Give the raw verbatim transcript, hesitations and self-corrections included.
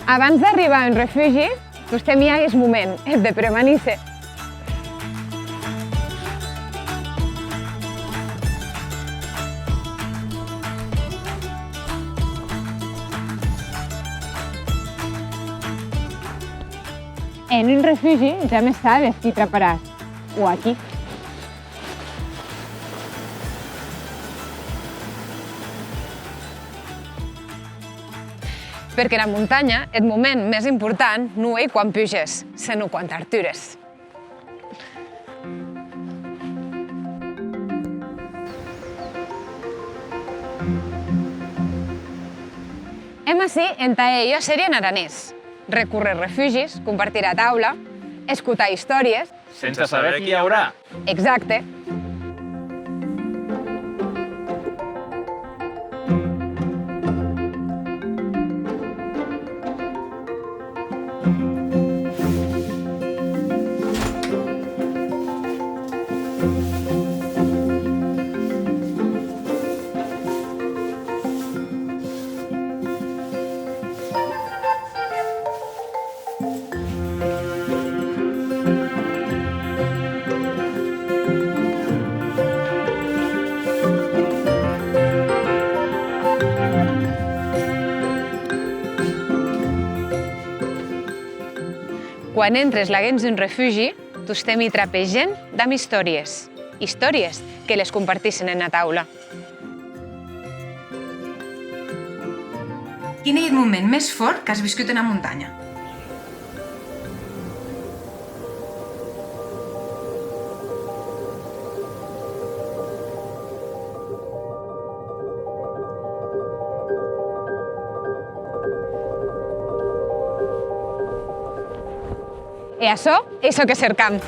Abans d'arribar a un refugi, tostemp i a eth moment, eth de premanir-se. En un refugi jamès sabes qui traparàs, o a qui. Perque ena montanha, eth moment mès important non ei quan puges, senon quan t'artures. Èm ací entà hèr ua sèrie en aranés. Recórrer refugis, compartir a taula, escotar istòries. Sense saber qué i aurà. Exacte. Quan entres laguens d'un refugi, tostemp i trape gent damb istòries. Istòries que les compartissen ena taula. Quin ei eth moment mès fòrt qu'as viscut ena montanha? E açò ei çò que cercam.